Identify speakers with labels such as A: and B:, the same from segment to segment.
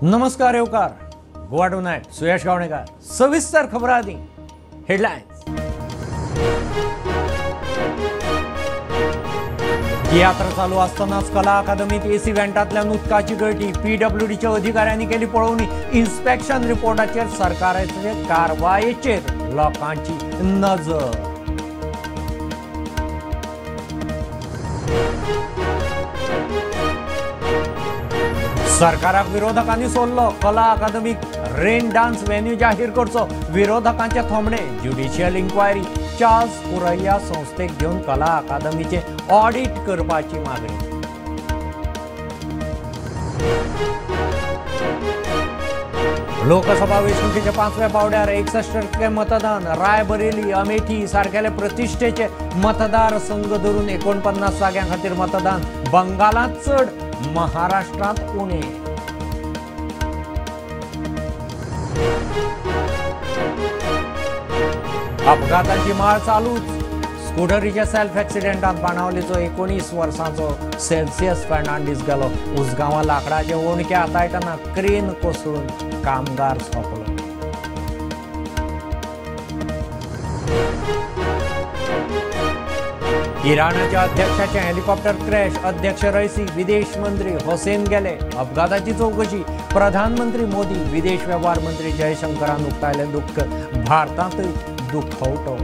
A: नमस्कार येवकार गोवा टुनायट सुयश गावणेकर सविस्तर खबरां आदी हेडलायन्स। तियात्र चालू असतानाच कला अकादमीत एसी व्हेंटांतल्यान उदकाची गळटी, पीडब्ल्यूडीच्या अधिकाऱ्यांनी केली पळोवणी, इन्स्पेक्शन रिपोर्टाचेर सरकाराचे कारवायेचेर लोकांची नजर। सरकाराक विरोधकांनी सोडलो, कला अकादमीक रेन डान्स व्हेन्यू जाहीर करचो, विरोधकांचे थोमणे, ज्युडिशियल इन्क्वायरी, चार्ल्स कुरैया संस्थेक घेवन कला अकादमीचे ऑडिट करपाची मागणी। लोकसभा वेंचणुकेच्या पांचव्या पावड्यार 61% मतदान, रायबरेली, अमेठी सारकेले प्रतिष्ठेचे मतदार संघ धरून 49 जाग्यां खातीर मतदान, बंगालांत चड, महाराष्ट्रांत उणे। अपघातांची माळ चालूच, स्कुटरीच्या सेल्फ एक्सिडेंटात बाणावलीचो 19 वर्सांचो सेल्सियस फर्नांडीस गेलो, उसगांवां लाकडाचे ओणके हाताळटना क्रेन कोसळून कामगार सोंपलो। इराणाच्या अध्यक्षाचे हेलिकॉप्टर क्रॅश, अध्यक्ष रईसी, विदेश मंत्री होसेन गेले, अपघाताची चौकशी, प्रधानमंत्री मोदी, विदेश वेव्हार मंत्री जयशंकरान उक्तायलें दुख्ख, भारतांतय दुखवटो।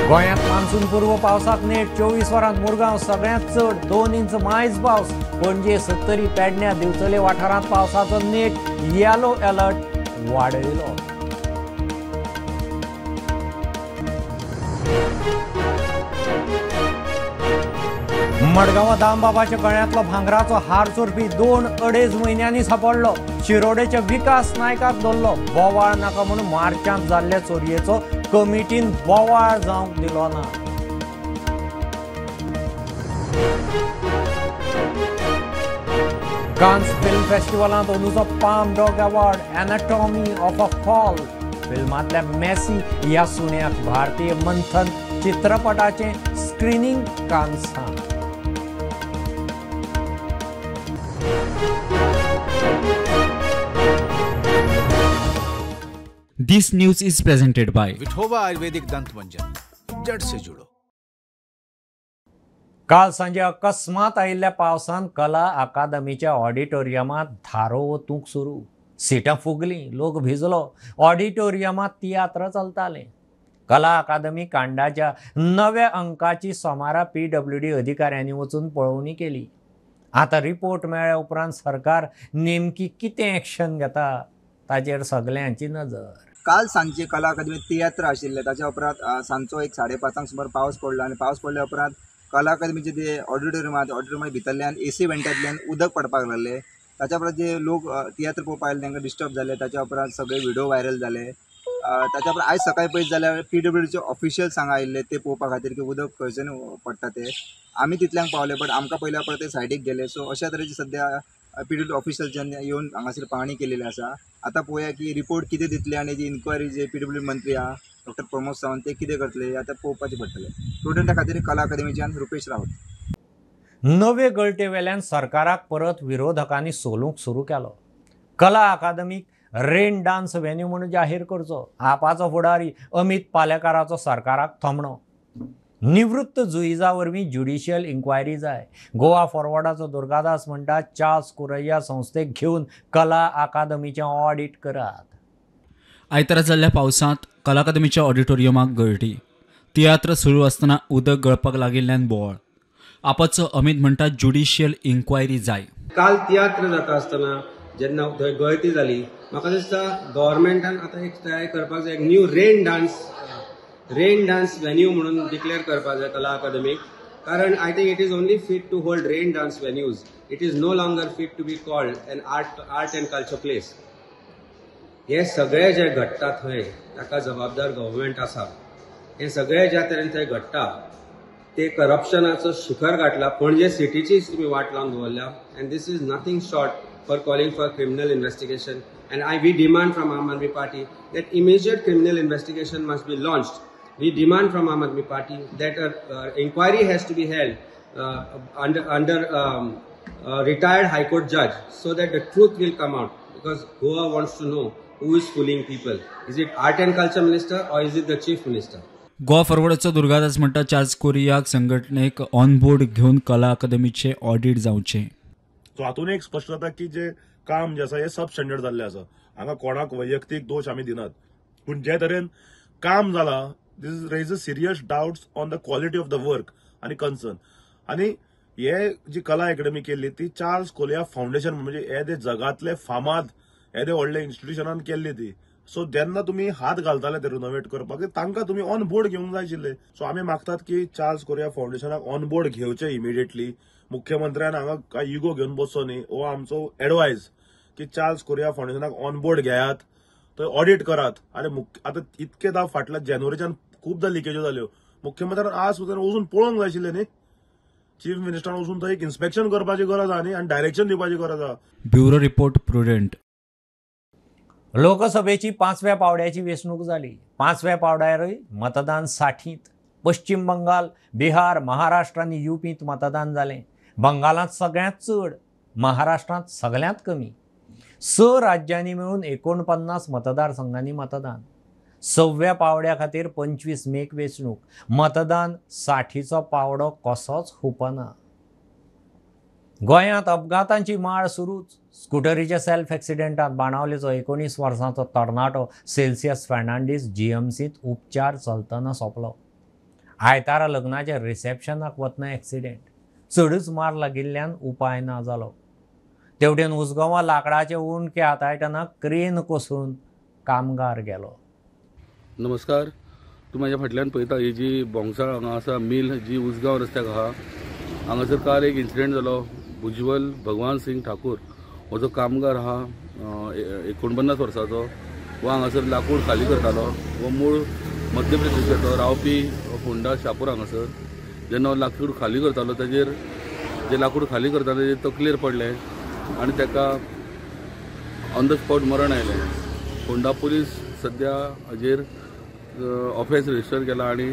A: गोंयांत मान्सून पूर्व पावसाक नेट, 24 वरांत मुरगांव सगळ्यांत चड 2 इंच मायज पावस, पणजे, सत्तरी, पेडण्या, दिवचले वाठारांत पावसाचो नेट, येलो अलर्ट वाडयलो। मडगांवां दामबाबाच्या गळ्यांतलो भांगराचो हार चोरपी 2-2.5 म्हयन्यांनी सापडलो, शिरोडेच्या विकास नायकाक धरलो, बोवाळ नाका म्हणून मार्चांत जाल्ल्या चोरयेचो कमिटीन बोवाळ जावंक दिलो ना। कान्स फिल्म फेस्टिवलांत अंदूचो Palm Dog award, Anatomy of a Fall फिल्मांतल्या Messi ह्या सुण्याक भारतीय मंथन चित्रपटाचें स्क्रिनींग कान्सांत।
B: This news is presented by
C: Vithoba Ayurvedic दंत मंजन, जड़ से जुड़ो।
A: काल सांजे अकस्मात आयिल्ल्या पावसान कला अकादमीच्या ऑडिटोरियमांत धारो ओतूंक सुरू, सिटां फुगलीं, लोक भिजलो, ऑडिटोरियमांत तियात्र चलताले। कला अकादमी कांडाच्या नव्या अंकाची सोमारा पीडब्ल्यूडी अधिकाऱ्यांनी वचून पळोवणी केली। आतां रिपोर्ट मेळ्ळ्या उपरांत सरकार नेमकी कितें एक्शन घेता ताचेर सगल्यांची नजर।
D: काल सांजचे कला अकादमीत तियात्र आशिल्ले, ताच्या उपरांत सांजचो एक 5:30 सुमार पावस पडलो आनी पावस पडल्या उपरांत कला अकादमीचे जे ऑडिटोरियम आहा, ऑडिटोरियमा भितरल्यान एसी वेंटांतल्यान उदक पडपाक लागलें। ताच्या उपरांत जे लोक तियात्र पळोवपाक आयले तांकां डिस्टर्ब जाले, ताच्या उपरांत सगळे व्हिडिओ व्हायरल जाले। ताच्या उपरांत आयज सकाळी पळयत जाल्यार पीडब्ल्यूडीचे ऑफिशियल्स हांगा आयिल्ले ते पळोवपा खातीर की उदक खंयच्यान पडटा ते, आमी तितल्यांक पावले बट आमकां पयल्या उपरांत ते सायडीक गेले। सो अशा तरेची सद्या पीडब्ल्यूडी ऑफिशियल्सान येवन हांगासर पाहणी केलेली आसा। आतां पळोवया की रिपोर्ट कितें दितले आनी जी इन्क्वायरी जे पीडब्ल्यूडी मंत्री आहा डॉक्टर प्रमोद सावंत ते कितें करतले आतां पळोवपाचें पडटलें। स्टुडंटा खातीर कला अकादमीच्यान रुपेश रावत।
A: नवे गळटे वेल्यान सरकाराक परत विरोधकांनी सोलूंक सुरू केलो। कला अकादमीक रेन डान्स व्हेन्यू म्हणून जाहीर करचो, आपाचो फुडारी अमित पालेकाराचो सरकाराक थोमणो, निवृत्त जुईजा वरवीं ज्युडिशियल इन्क्वायरी जाय, गोवा फॉरवर्डाचो दुर्गादास म्हणटा चार्ल्स कुरैया संस्थेक घेवन कला अकादमीचें ऑडिट करात।
B: आयतारा जाल्ल्या पावसांत कला अकादमीच्या ऑडिटोरियमाक गळटी, तियात्र सुरू आसतना उदक गळपाक लागिल्ल्यान बोवाळ, आपाचो अमित म्हणटा ज्युडिशियल इन्क्वायरी जाय।
E: काल तियात्र जाता आसतना जेन्ना थंय गळती जाली, म्हाका दिसता गव्हर्मेंटान आतां एक तयार करपाक जाय, एक न्यू रेन डान्स व्हेन्यू म्हणून डिक्लेअर करपाक जाय कला अकादमीक, कारण I think it is only fit to hold rain dance venues, it is no longer fit to be called an art and culture place. हे सगळे जे घडटा थंय ताका जबाबदार गव्हर्मेंट आसा। हे सगळे ज्या तरेन थंय घडटा ते करप्शनाचो शिखर गाठला, पणजे सिटीचीच तुमी वाट लावन दवरल्या, and this is nothing short for calling for criminal investigation. And we demand from Aam Aadmi Party that immediate criminal investigation must be launched We demand from Aam Aadmi Party that inquiry has to be held under retired High Court judge so that the truth will come out, because Goa wants to know who is fooling people. Is it Art and Culture Minister or is it the Chief Minister?
B: Goa फॉरवर्डाचो Durgadas म्हणटा Charles कोरियाक संघटनेक on board घेवन कला अकादमीचे audit जावचें.
F: So हातून एक स्पश्ट जाता की जे काम जे आसा हे सब स्टँडर्ड जाल्लें आसा. हांगा कोणाक वैयक्तीक दोश आमी दिनात, पूण जे तरेन काम जाला this raises serious doubts on the quality of the work आनी कन्सर्न. आनी हे जी कला अकॅडमी केल्ली ती चार्ल्स कोलिया फावंडेशन म्हणजे हे जगातले फामाद येदे व्हडले इन्स्टिट्युशनान केल्ली ती. सो जेन्ना तुमी हात घालताले ते रिनोवेट करपाक तांकां तुमी ऑन बोर्ड घेवंक जाय आशिल्ले. सो आमी मागतात की चार्ल्स कोरिया फावंडेशनाक ऑन बोर्ड घेवचे इमिडिएटली. मुख्यमंत्र्यान हांगा काय इगो घेवन बसचो न्ही, हो आमचो एडवायज की चार्ल्स कोरिया फावंडेशनाक ऑन बोर्ड घेयात, थंय ऑडिट करात. आनी आतां इतके दाव फाटल्या जानेवारीच्यान खूबदां लिकेज्यो जाल्यो, मुख्यमंत्र्यान आज सुद्दां वचून पळोवंक जाय आशिल्लें न्ही. चीफ मिनिस्टरान वचून थंय एक इन्स्पेक्शन करपाची गरज आहा न्ही आनी डायरेक्शन दिवपाची गरज आहा.
B: Bureau report, Prudent.
A: लोकसभेची 5व्या पावड्याची वेंचणूक जाली. 5व्या पावड्यारूय मतदान 60. पश्चिम बंगाल, बिहार, महाराष्ट्र आनी युपींत मतदान जालें. बंगालांत सगळ्यांत चड, महाराष्ट्रांत सगळ्यांत कमी. 6 राज्यांनी मेळून 49 मतदारसंघांनी मतदान. 6व्या पावड्या खातीर 25 मेक वेंचणूक. मतदान 60चो पावडो कसोच हुपना. गोंयांत अपघातांची माळ सुरूच. स्कुटरीच्या सेल्फ एक्सिडेंटात बाणावलेचो 19 वर्सांचो तरणाटो सेल्सियस फर्नांडीस जीएमसींत उपचार चलतना सोंपलो. आयतारा लग्नाच्या रिसेप्शनाक वतना एक्सिडेंट. चडूच मार लागिल्ल्यान उपाय ना जालो. तेवटेन उसगांवां लांकडाचे उणके हाताळटना क्रेन कोसळून कामगार गेलो.
G: नमस्कार, तूं म्हाज्या फाटल्यान पळयता ही जी बोंगसाळ हांगा आसा मील जी उसगांव रस्त्याक आहा, हांगासर काल एक इन्सिडंट जालो. उज्ज्वल भगवान सिंग ठाकूर हो जो कामगार आहा 49 वर्साचो, हो हांगासर लाकूड खाली करतालो. हो मूळ मध्य प्रदेशाचो रावपी फोंडा शापूर हांगासर. जेन्ना हो लाकूड खाली करतालो ताजेर जे लाकूड खाली करताले तेजेर तकलेर पडलें आनी ताका ऑन the spot मरण आयलें. फोंडा पुलीस सद्या हाजेर ऑफेन्स रजिस्टर केला आनी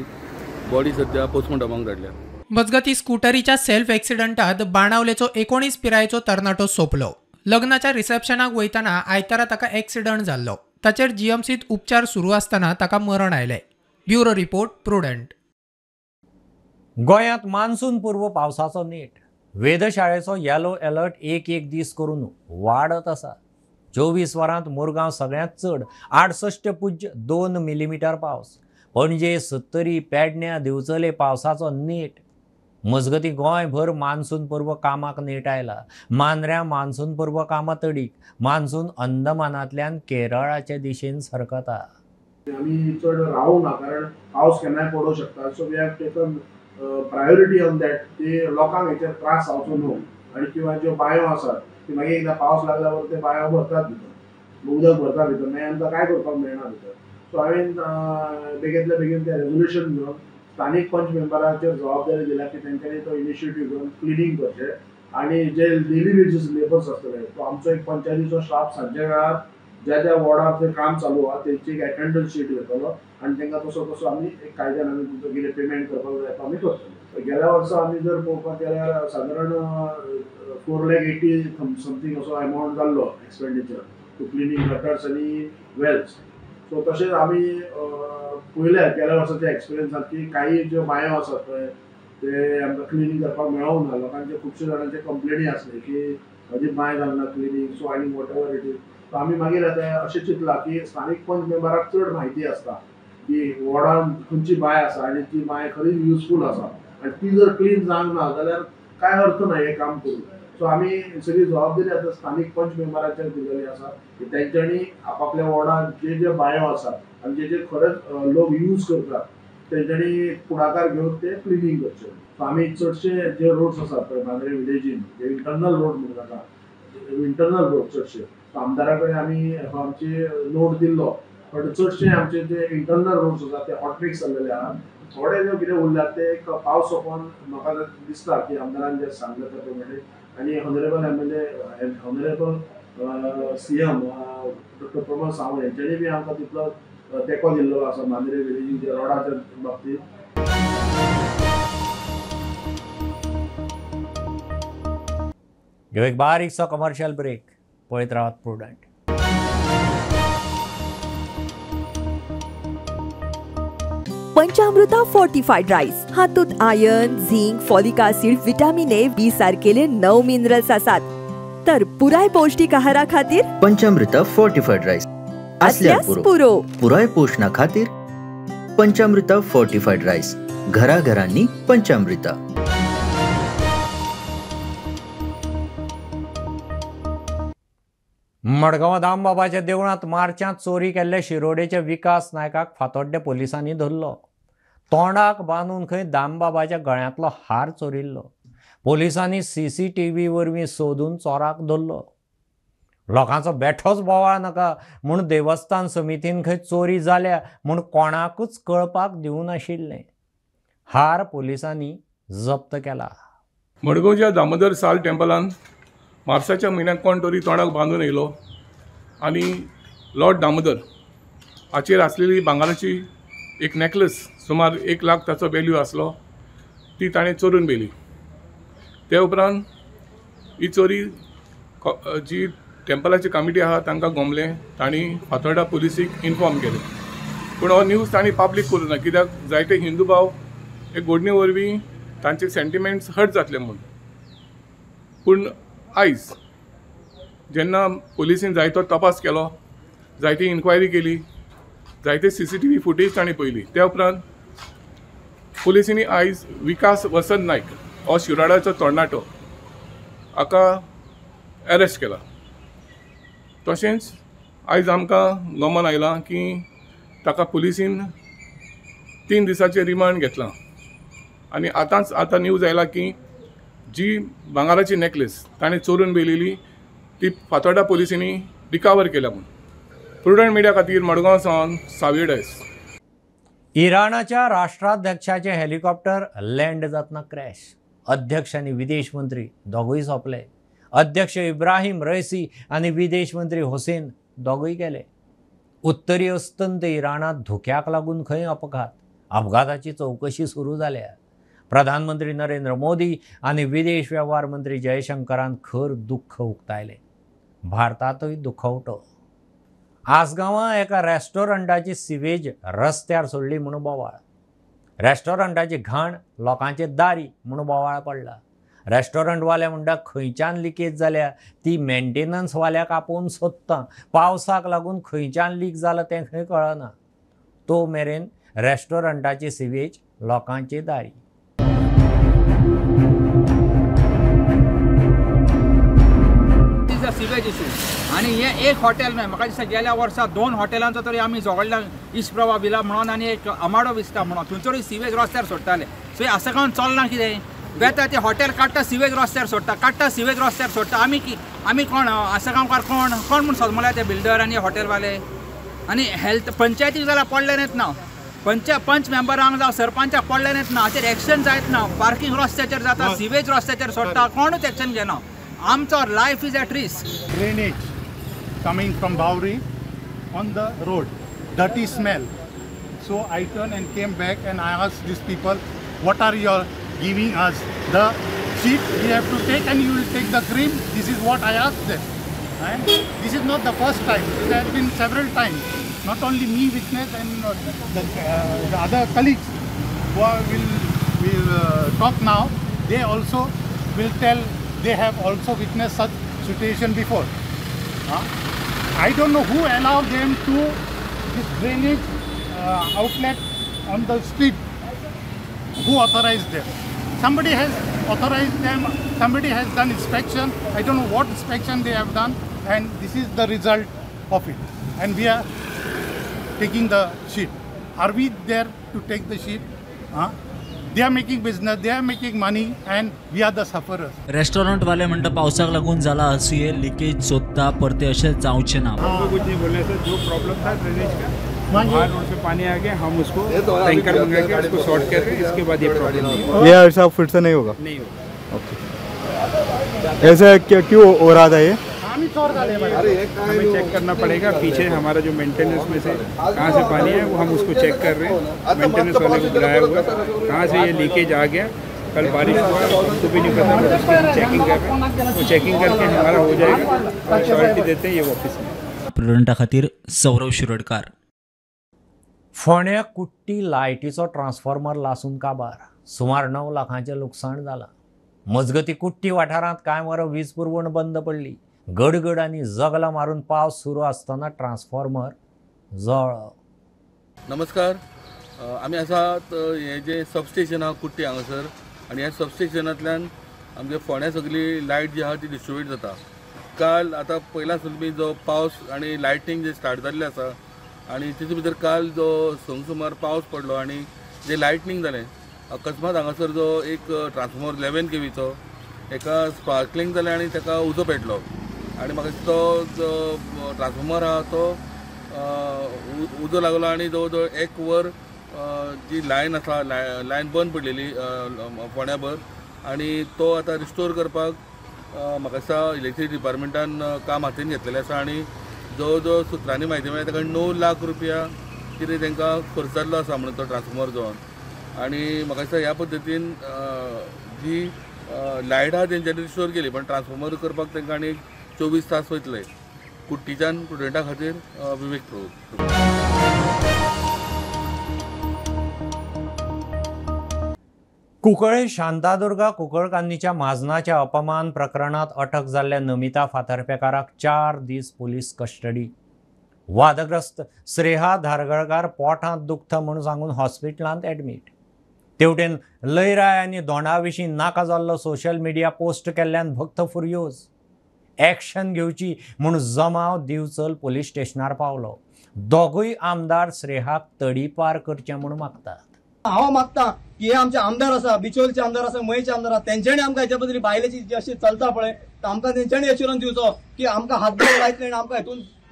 G: बॉडी सद्या पोस्टमॉर्टमाक धाडल्या.
H: मजगती स्कुटरीच्या सेल्फ एक्सिडंटात बाणावलेचो 19 पिरायेचो तरणाटो सोंपलो. लग्नाच्या रिसेप्शनाक वयतना आयतारा ताका एक्सिडंट जाल्लो. ताचेर जीएमसीत उपचार सुरू आसतना ताका मरण आयलें. Bureau report, Prudent.
A: गोंयांत मान्सून पूर्व पावसाचो नेट. वेधशाळेचो येलो अलर्ट एक एक दीस करून वाडत आसा. 24 वरांत मुरगांव सगळ्यांत चड 68.2 मिलीमिटर पावस. पणजे, सत्तरी, पेडण्या, दिवचले पावसाचो नेट. मजगती गोंयभर मान्सून पूर्व कामाक नेट आयला. मांद्र्यां मान्सून पूर्व कामां तडीक. मान्सून अंदमानांतल्यान केरळाचे दिशेन सरकता.
I: आमी चड रावूंक ना कारण पावस केन्नाय पडूंक शकता. So we have taken priority on that की लोकांक हेचेर त्रास जावचो न्हू आनी किंवा ज्यो बांयो आसात ती मागीर एकदां पावस लागल्या बरोबर ते बांयो भरतात भितर, उदक भरता भितर, मागीर आमकां कांय करपाक मेळना भितर. सो हांवें बेगींतल्या बेगीन तें रेजोल्युशन घेवन स्थानीक पंच मेंबराचेर जबाबदारी दिल्या की तेंच्यांनी तो इनिशिएटीव घेवन क्लिनींग करचें आनी जे डेली वेजीस लेबर्स आसतले तो आमचो एक पंचायतीचो स्टाफ सांजच्या वेळार ज्या ज्या वॉर्डार तें काम चालू आहा तेंची एक एटेंडन्स शीट घेतलो आनी तांकां तसो तसो आमी एक कायद्यान आमी तुमचो कितें पेमेंट करपाक जाय तो आमी करतले. गेल्या वर्सा आमी जर पळोवपाक गेल्यार सादारण 4,80,000 समथींग असो एमावंट जाल्लो एक्सपेंडिचर टू क्लिनींग गटर्स आनी वेल्स. सो तशेंच आमी पळयल्या गेल्या वर्साच्या एक्सपिरियन्सान की काही ज्यो बांयो आसात पळय ते आमकां क्लिनींग करपाक मेळोंक ना. लोकांचे खुबशे जाणांचे कंप्लेनी आसले की म्हजी बांय जालना क्लिनींग, सो आनी what ever it is. So आमी मागीर आतां अशें चिंतलां की स्थानीक पंच मेंबराक चड म्हायती आसता की वॉर्डान खंयची बांय आसा आनी ती बांय खरीच युजफूल आसा आनी ती जर क्लीन जावंक ना जाल्यार कांय अर्थ ना हें काम करून. सो आमी सगळी जबाबदारी आतां स्थानीक पंच मेंबराचेर दिलेली आसा की तेंच्यांनी आपापल्या वॉर्डान जे जे बांयो आसात आनी जे जे खरेंच लोक यूज करतात तेंच्यांनी फुडाकार घेवन ते क्लिनींग करचें. सो आमी चडशे जे रोड्स आसात पळय बांद्रे विलेजीन जे इंटरनल रोड म्हणटा ताका इंटरनल रोड चडशे आमदारा कडेन आमी आमची नोट दिल्लो, बट चडशे आमचे जे इंटरनल रोड्स आसात ते हॉटमिक्स जाल्लेले आहा. थोडे जे कितें उरल्यात ते एक पावस सोंपोन म्हाका दिसता की आमदारान जे सांगलें त्या प्रमाणे आनी honourable MLA, honourable CM doctor Pramod Sawant हेंच्यांनी बी आमकां तितलो तेंको दिल्लो आसा मांद्रे विलेजीच्या रोडाच्या बाबतींत.
A: घेऊ एक बारीकसो कमर्शियल ब्रेक. पळयत रावात प्रुडंट.
J: पंचामृता फोर्टिफाईड राईस हातूंत iron, zinc, folic acid, vitamin A, B सारकेले 9 मिनरल्स आसात. तर पुराय पौष्टिक आहारा खातीर
K: पंचामृता फोर्टिफाईड राईस असल्यास पुरो. पुराय पोषणा खातीर पंचामृता फोर्टिफाईड राईस, घराघरांनी पंचामृता.
A: मडगांव दामबाबाच्या देवळांत मार्चांत चोरी केल्ल्या शिरोडेच्या विकास नायकाक फातोड्डे पोलिसांनी धरलो. तोंडाक बांदून खंय दामबाबाच्या गळ्यांतलो हार चोरिल्लो. पोलिसांनी CCTV वरवीं सोदून चोराक धरलो. लोकांचो बेठोच बोवाळ नाका म्हूण देवस्थान समितीन खंय चोरी जाल्या म्हूण कोणाकूच कळपाक दिवनाशिल्लें. हार पोलिसांनी जप्त केला.
L: मडगांवच्या दामोदर साल टेम्पलान मार्साच्या म्हयन्याक कोण तरी तोंडाक बांदून येयलो आनी लॉर्ड दामोदर हाचेर आसलेली भांगराची एक नॅकलेस सुमार 1 लाख ताचो वेल्यू आसलो ती ताणें चोरून व्हेली. ते उपरांत ही चोरी जी टेम्पलाची कमिटी आहा तांकां गोमलें, तांणी फातोर्डा पुलिसीक इन्फॉर्म केलें. पूण हो न्यूज तांणी पब्लीक करूं ना, कित्याक जायते हिंदू भाव एक गोडणे वरवीं तांचे सेंटिमेंट्स हर्ट जातले म्हूण. पूण आयज जेन्ना पुलिसीन जायतो तपास केलो, जायती इन्क्वायरी केली, जायते CCTV footage तांणी पळयली, त्या उपरांत पुलिसांनी आयज विकास वसंत नायक हो शिराडाचो तरणाटो हाका अरेस्ट केला. तशेंच आयज आमकां गमन आयलां की ताका पुलिसीन 3 दिसाचें रिमांड घेतलां आनी आतांच आतां न्यूज आयला की जी भांगराची नॅकलेस ताणें चोरून व्हेलेली ती फातोर्डा पुलिसांनी रिकवर केल्या म्हूण. प्रुडंट मिडिया खातीर मडगांव सावन सावियो डायस.
A: इराणाच्या राष्ट्राध्यक्षाचे हेलिकॉप्टर लँड जातना क्रॅश. अध्यक्ष आनी विदेश मंत्री दोगूय सोंपले. अध्यक्ष इब्राहिम रईसी आनी विदेश मंत्री होसेन दोगूय गेले. उत्तरी अस्तंत इराणांत धोक्याक लागून खंय अपघात. अपघाताची चवकशी सुरू जाल्या. प्रधानमंत्री नरेंद्र मोदी आनी विदेश वेव्हार मंत्री जयशंकरान खर दुख्ख उक्तायलें. भारतांतूय दुखवटो. आसगांवां एका रेस्टॉरंटाची सिवेज रस्त्यार सोडली म्हूण बोवाळ. रेस्टॉरंटाची घाण लोकांचे दारी म्हूण बोवाळ पडला. रेस्टॉरंटवाले म्हणटा खंयच्यान लिकेज जाल्या ती मेंटेनन्सवाल्याक आपोवन सोदता. पावसाक लागून खंयच्यान लीक जाला तें खंय कळना. तो मेरेन रेस्टॉरंटाची सिवेज लोकांचे दारी.
M: सिवेज इशू आनी हें एक हॉटेल न्हय, म्हाका दिसता गेल्या वर्सा 2 हॉटेलांचो तरी आमी झगडला, इस्प्रभा विला म्हणून आनी एक अमाडो विस्ता म्हणून, थंयसरूय सिवेज रस्त्यार सोडटाले. सो हें आसा कावन चलना कितें, वेता ते हॉटेल काडटा सिवेज रस्त्यार सोडटा, काडटा सिवेज रस्त्यार सोडटा. आमी कोण आसगांवकार कोण कोण म्हूण सोदमले ते बिल्डर आनी हॉटेलवाले. आनी हेल्थ पंचायतीक जाल्यार पडलेलेंच ना, पंच मेंबरांक जावं सरपंचाक पडलेलेंच ना, हाचेर एक्शन जायत ना. पार्किंग रस्त्याचेर जाता, सिवेज रस्त्याचेर सोडटा, कोणूच एक्शन घेना. आमचो life is at risk.
N: Drainage coming from Bawri on the road, dirty smell. So I turned and came back and I asked these people, what are you giving us? The sheet we have to take and you will take the cream. This is what I asked them. And this is not the first time. It has been several times. Not only me witness and the other colleagues who are, will talk now, they also will tell they have also witnessed such situation before. I don't know who allowed them to this drainage outlet on the street. Who authorized them? Somebody has authorized them, somebody has done inspection. I don't know what inspection they have done, and this is the result of it. And we are taking the sheet. Are we there to take the sheet? They are making business, they are making money, and we are the sufferers.
B: Restaurant वाले म्हणटा पावसाक लागून जाला आसुये, leakage सोदता परते अशें जावचें ना.
O: हमको कुछ नहीं बोलने सर, जो प्रॉब्लम था ड्रेनेज का, बाहर रोड से पानी आ गया, हम उसको टैंकर मंगा के उसको शॉर्ट कर रहे हैं, इसके बाद ये प्रॉब्लम नहीं होगा।
P: ये ऐसा फिर से नहीं होगा?
O: नहीं होगा।
P: ओके, ऐसा क्यों हो रहा था ये?
O: हमें चेक करना पड़ेगा। पीछे हमारा जो मेंटेनेंस में से कहाँ से पानी है वो हम उसको चेक कर रहे हैं। मेंटेनेंस वाले को बुलाया हुआ, कहाँ से ये लीकेज आ गया। कल बारिश हुआ हमको भी नहीं पता, बट उसकी चेकिंग कर रहे हैं। वो चेकिंग करके हमारा हो जाएगा, श्योरिटी देते हैं ये वापस में।
B: प्रुडंटा खातीर सौरव शिरोडकार।
A: फोंड्या कुट्टी लायटीचो ट्रान्सफॉर्मर लासून काबार, सुमार 9 लाखांचें लुकसाण जालां। मजगती कुट्टी वाठारांत कांय वरां वीज पुरवण बंद पडली। गडगड आनी जगलां मारून पावस सुरू आसतना ट्रान्सफॉर्मर जळ्ळो।
G: नमस्कार, आमी आसात हें जें सबस्टेशन आहा कुट्टी हांगासर आनी ह्या सबस्टेशनांतल्यान आमगे फोंड्या सगळी लायट जी आहा ती डिस्ट्रिब्यूट जाता। काल आतां पयला सुलमी जो पावस आनी लायटींग जे स्टार्ट जाल्लें आसा आनी तितून भितर काल जो संग सुमार पावस पडलो आनी जे लायटनींग जालें अकस्मात हांगासर जो एक ट्रान्सफॉर्मर 11 केवीचो एका स्पार्कलिंग जालें आनी ताका उजो पेटलो आनी म्हाका दिसता तो जो ट्रान्सफॉर्मर आहा तो उजो लागलो आनी जवळ जवळ 1 वर जी लायन आसा लायन बंद पडलेली फोंड्याभर आनी तो आतां रिस्टोर करपाक म्हाका दिसता इलेक्ट्रिसिटी डिपार्टमेंटान काम हातीन घेतलेलें आसा आनी जवळ जवळ सुत्रांनी म्हायती मेळ्ळी ताका 9 लाख रुपया कितें तांकां खर्च जाल्लो आसा म्हणून तो ट्रान्सफॉर्मर जावन आनी म्हाका दिसता ह्या पद्दतीन जी लायट आहा तेंच्यांनी रिस्टोर केली पण ट्रान्सफॉर्मर करपाक तांकां आनी 24 तास वयतले। कुट्टीच्यान प्रुडंटा खातीर विवेक प्रभू।
A: कुंकळे शांतादुर्गा कुंकळकान्नीच्या म्हाजनाच्या अपमान प्रकरणात अटक जाल्ल्या नमिता फातर्पेकाराक 4 दीस पुलीस कस्टडी। वादग्रस्त स्नेहा धारगळकार पोटांत दुखता म्हणून सांगून हॉस्पिटलांत ॲडमीट। तेवटेन लयराय आनी दोंडा विशीं नाका जाल्लो सोशल मिडिया पोस्ट केल्ल्यान भक्त फुर्योज। ॲक्शन घेवची म्हूण जमाव दिवचल पुलीस स्टेशनार पावलो। दोगूय आमदार स्नेहाक तडीपार करचें म्हूण मागतात।
P: हांव मागता की हे आमचे आमदार आसा, बिचोलचे आमदार आसा, मयेचे आमदार आसा, तेंच्यांनी आमकां हेच्या बद्दल बायलेची जी अशी चलता पळय तर आमकां तेंच्यांनी एश्युरन्स दिवचो की आमकां हातभार लायतले आनी आमकां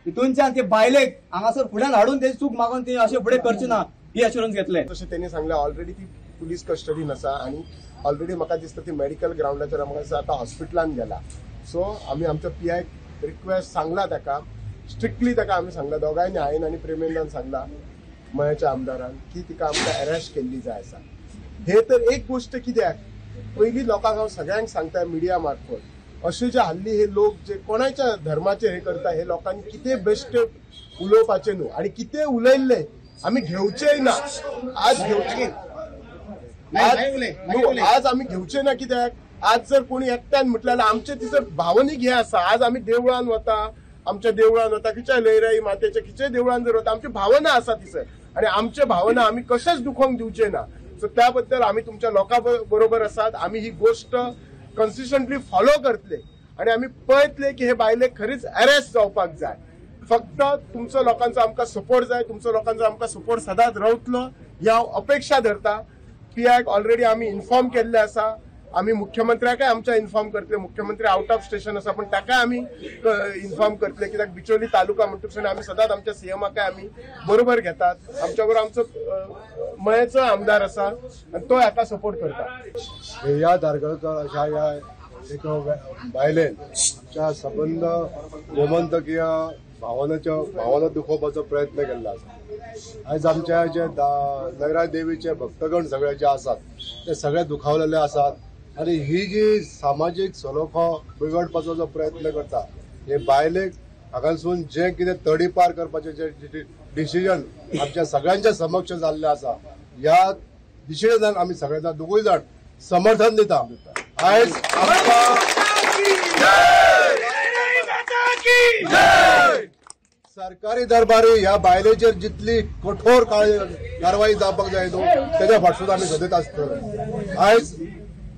P: हितूनच्यान ते बायलेक हांगासर फुड्यान हाडून तेजी चूक मागून ती अशें फुडें करची ना ही एश्युरन्स घेतले।
Q: तशें तेणी सांगलें ऑलरेडी ती पुलीस कस्टडीन आसा आनी ऑलरेडी म्हाका दिसता ती मेडिकल ग्रावंडाचेर म्हाका दिसता आतां हॉस्पिटलान गेला। सो आमी आमच्या पीआयक रिक्वेस्ट सांगला ताका, स्ट्रिक्टली ताका आमी सांगला दोगांयनी, हांवें आनी प्रेमेंद्रान सांगला मयाच्या आमदारान की तिका आमकां अरेस्ट केल्ली जाय आसा। हे तर एक गोश्ट कित्याक पयलीं लोकांक हांव सगळ्यांक सांगता मिडिया मार्फत अशे जे हल्ली हे लोक जे कोणाच्या धर्माचे हे करता हे लोकांनी कितें बेश्ट उलोवपाचें न्हू आनी कितें उलयल्लें आमी घेवचेय ना। आज घेवचे आज आमी घेवचे ना कित्याक आज जर कोणी एकट्यान म्हटलें जाल्यार आमचें तिचो भावनीक हें आसा। आज आमी देवळान वता, आमच्या देवळान वता, खंयच्या लयराई मातेच्या खंयच्याय देवळान जर वता आमची भावना आसा तिसर आनी आमचे भावना आमी कशेंच दुखोवंक दिवचे ना। सो त्या बद्दल आमी तुमच्या लोकां बरोबर आसात। आमी ही गोश्ट कन्सिस्टंटली फॉलो करतले आनी आमी पळयतले की हे बायलेक खरीच अरेस्ट जावपाक जाय। फक्त तुमचो लोकांचो आमकां सपोर्ट जाय, तुमचो लोकांचो आमकां सपोर्ट सदांच रावतलो ही हांव अपेक्षा धरता। पीआयक ऑलरेडी आमी इन्फॉर्म केल्ले आसा, आमी मुख्यमंत्र्याकय आमच्या इन्फॉर्म करतले। मुख्यमंत्री आउट ऑफ स्टेशन आसा पण ताकाय आमी इन्फॉर्म करतले कित्याक बिचोली तालुका म्हणटकच आमी सदांच आमच्या सीएमाकय आमी बरोबर घेतात। आमच्या बरोबर आमचो मयेचो आमदार आसा आनी तो हाका सपोर्ट करता।
R: श्रेया धारगळकर अशा ह्या एक बायलेन आमच्या सबंद गोमंतकीय भावना दुखोवपाचो प्रयत्न केल्लो आसा। आयज आमच्या जे लयराई देवीचे भक्तगण सगळे जे आसात ते सगळे दुखावलेले आसात आनी ही जी सामाजीक सलोखो बिगडपाचो जो प्रयत्न करता हे बायलेक हांगासून जें कितें तडीपार करपाचें जे डिसिजन आमच्या सगळ्यांच्या समक्ष जाल्लें आसा ह्या डिसिजनाक आमी सगळे जाण दोगूय जाण समर्थन दिता। आयज आमकां सरकारी दरबारी ह्या बायलेचेर जितली कठोर कारवाई जावपाक जाय न्हू तेज्या फाटसून आमी सदत आसतले। आयज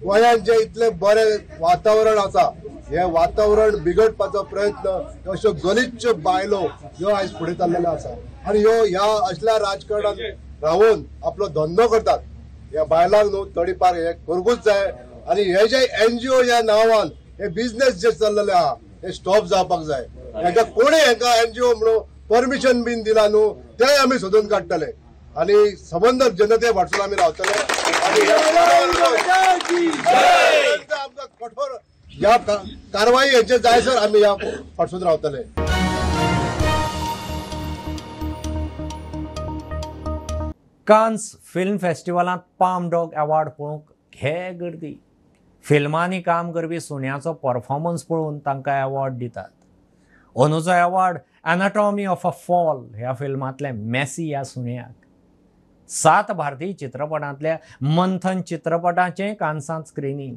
R: गोंयांत जे इतलें बरें वातावरण आसा हें वातावरण बिगडपाचो प्रयत्न अश्यो गलिच्छ बायलो ह्यो आयज फुडें चल्लेल्यो आसा आनी ह्यो ह्या असल्या राजकारणांत रावून आपलो धंदो करतात। ह्या बायलांक न्हू तडीपार हे करूंकूच जाय आनी हे जे एनजीओ ह्या नांवान हे बिजनेस जे चल्लेले आहा हे स्टॉप जावपाक जाय। हेका कोणी हेका एनजीओ म्हणून परमिशन बीन दिला न्हू तेय आमी सोदून काडटले आनी सबंद जनते फाटसून आमी रावतले आनी आमकां कठोर ह्या कारवाई हेंचेर जायसर आमी ह्या फाटसून रावतले.
A: कान्स फिल्म फेस्टिवलांत पाम डॉग अवॉर्ड पळोवंक घे गर्दी. फिल्मांनी काम करपी सुण्याचो परफॉर्मन्स पळोवन तांकां अवॉर्ड दितात. अंदूचो award anatomy of a fall ह्या फिल्मांतले मॅसी ह्या सुण्याक. 7 भारतीय चित्रपटांतल्या मंथन चित्रपटाचें कान्सांत स्क्रिनींग.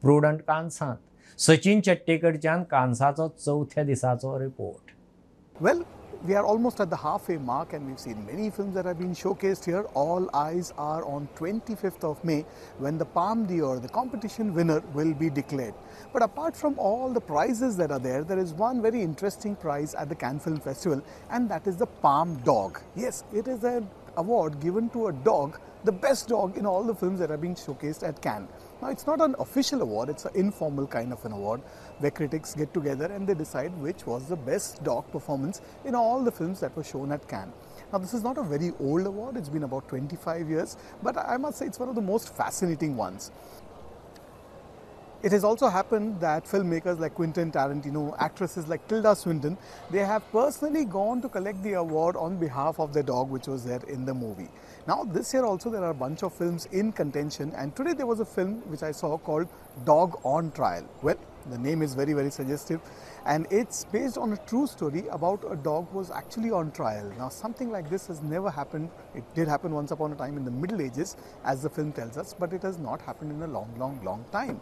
A: प्रुडंट कान्सांत. सचिन चट्टेकडच्यान कान्साचो चवथ्या दिसाचो report.
S: Well, we are almost at the halfway mark and we've seen many films that have been showcased here. All eyes are on 25th of May when the Palme d'Or, the competition winner, will be declared. But apart from all the prizes that are there, there is one very interesting prize at the Cannes Film Festival, and that is the Palme Dog. Yes, it is an award given to a dog, the best dog in all the films that are being showcased at Cannes. Now, it's not an official award, it's an informal kind of an award where critics get together and they decide which was the best dog performance in all the films that were shown at Cannes. Now, this is not a very old award, it's been about 25 years, but I must say it's one of the most fascinating ones. It has also happened that filmmakers like Quentin Tarantino, actresses like Tilda Swinton, they have personally gone to collect the award on behalf of the dog which was there in the movie. Now this year also there are a bunch of films in contention, and today there was a film which I saw called Dog on Trial. Well, the name is very, very suggestive, and it's based on a true story about a dog who was actually on trial. Now, something like this has never happened. It did happen once upon a time in the Middle Ages, as the film tells us, but it has not happened in a long, long, long time.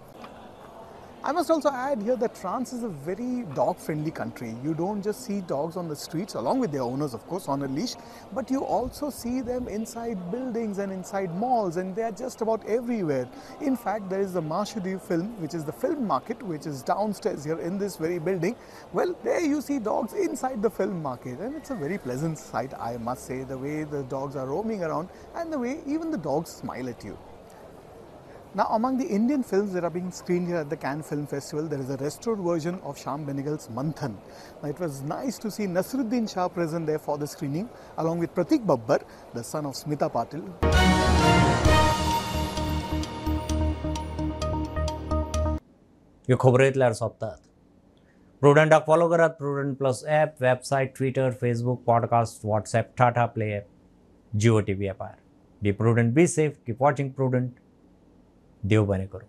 S: I must also add here that France is a very dog-friendly country. You don't just see dogs on the streets, along with their owners, of course, on a leash, but you also see them inside buildings and inside malls, and they are just about everywhere. In fact, there is the Marché du Film, which is the film market, which is downstairs here in this very building. Well, there you see dogs inside the film market, and it's a very pleasant sight, I must say, the way the dogs are roaming around and the way even the dogs smile at you. Now, among the Indian films that are being screened here at the Cannes Film Festival, there is a restored version of Shyam Benegal's Manthan. Now, it was nice to see Nasruddin Shah present there for the screening, along with Pratik Babbar, the son of Smita Patil.
A: ह्यो खबरो इतल्यार सोंपतात. प्रुडंटाक follow करात. Prudent plus app, website, Twitter, Facebook, podcast, WhatsApp, Tata play app, Jio TV ॲपार. Be prudent, be safe, keep watching Prudent. देव बरें करूं.